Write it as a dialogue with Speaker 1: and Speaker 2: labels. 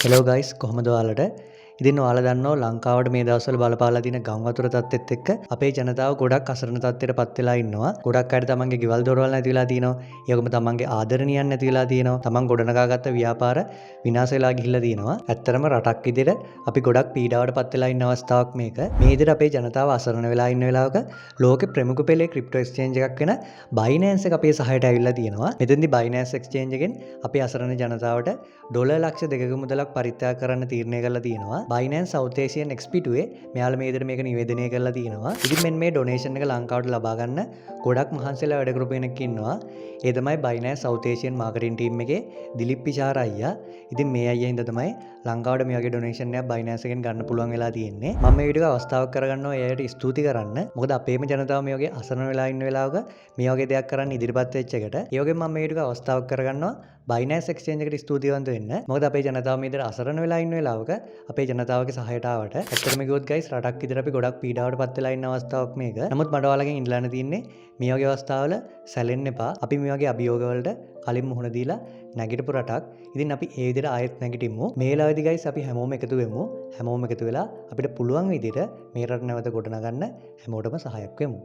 Speaker 1: Hello guys, කොහොමද ඔයාලට? ඉතින් ඔයාලා දන්නවා ලංකාවට මේ දවස්වල බලපාලා තියෙන ගම් වතුර තත්ත්වෙත් එක්ක අපේ ජනතාව ගොඩක් අසරණ තත්ත්වයට පත් වෙලා ඉන්නවා. ගොඩක් අයට තමන්ගේ ගෙවල් දොරවල් නැති වෙලා තියෙනවා. ඒ වගේම තමන්ගේ ආදරණීයන් නැති වෙලා තියෙනවා. තමන් ගොඩනගාගත්ත ව්‍යාපාර විනාශ වෙලා ගිහිල්ලා තියෙනවා. ඇත්තටම රටක් විදිහට අපි ගොඩක් පීඩාවට පත් වෙලා ඉන්න අවස්ථාවක් මේක. මේ විදිහට අපේ ජනතාව අසරණ වෙලා ඉන්න වෙලාවක ලෝකෙ ප්‍රමුඛ පෙළේ ක්‍රිප්ටෝ එක්ස්චේන්ජ් එකක් වෙන Binance එක අපේ සහායට ඇවිල්ලා තියෙනවා. මෙතෙන්දි Binance එක්ස්චේන්ජ් එකෙන් අපේ අසරණ ජනතාවට ඩොලර් ලක්ෂ 2ක මුදලක් පරිත්‍යාග කරන්න තීරණය කරලා තියෙනවා. Binance South Asian XP2 මෙයාලා මේ විදිහට මේක නිවේදනය කරලා තියෙනවා. ඉතින් මෙන්න මේ ඩොනේෂන් එක ලංකාවට ලබා ගන්න ගොඩක් මහන්සිලා වැඩ කරපු කෙනෙක් ඉන්නවා. ඒ තමයි Binance South Asian Marketing Team එකේ දිලිප් පිචාර අයියා. ඉතින් මේ අයියා හින්දා තමයි ලංකාවට මේ වගේ ඩොනේෂන් එකක් Binance එකෙන් ගන්න පුළුවන් වෙලා තියෙන්නේ. මම මේ වීඩියෝ එක අවස්ථාවක් කරගන්නවා ඒ අයට ස්තුති කරන්න. මොකද අපේම ජනතාව මේ වගේ අසරණ වෙලා ඉන්න වෙලාවක මේ වගේ දෙයක් කරන්න ඉදිරිපත් වෙච්ච එකට. ඒ වගේම මම මේ වීඩියෝ එක අවස්ථාවක් කරගන්නවා Binance Exchange එකට ස්තුතිවන්ත වෙන්න. මොකද අපේ ජනතාව මේ විදිහට අසරණ වෙලා ඉන්න වෙලාවක අපේ ජනතාවගේ සහායට ආවට. ඇත්තටම කිව්වොත් ගයිස්, රටක් විදිහට අපි ගොඩක් පීඩාවට පත් වෙලා ඉන්න අවස්ථාවක් මේක. නමුත් මට ඔයාලගෙන් ඉල්ලන්න තියෙන්නේ මේ වගේ අවස්ථාවල සැලෙන්න එපා. අපි මේ වගේ අභියෝග වලට කලින් මුහුණ දීලා නැගිටපු රටක්. ඉතින් අපි ඒ විදිහට ආයෙත් නැගිටිමු. මේ වෙලාවේදී ගයිස්, අපි හැමෝම එකතු වෙමු. හැමෝම එකතු වෙලා අපිට පුළුවන් විදිහට මේ රට නැවත ගොඩනගන්න හැමෝටම සහායක් වෙමු.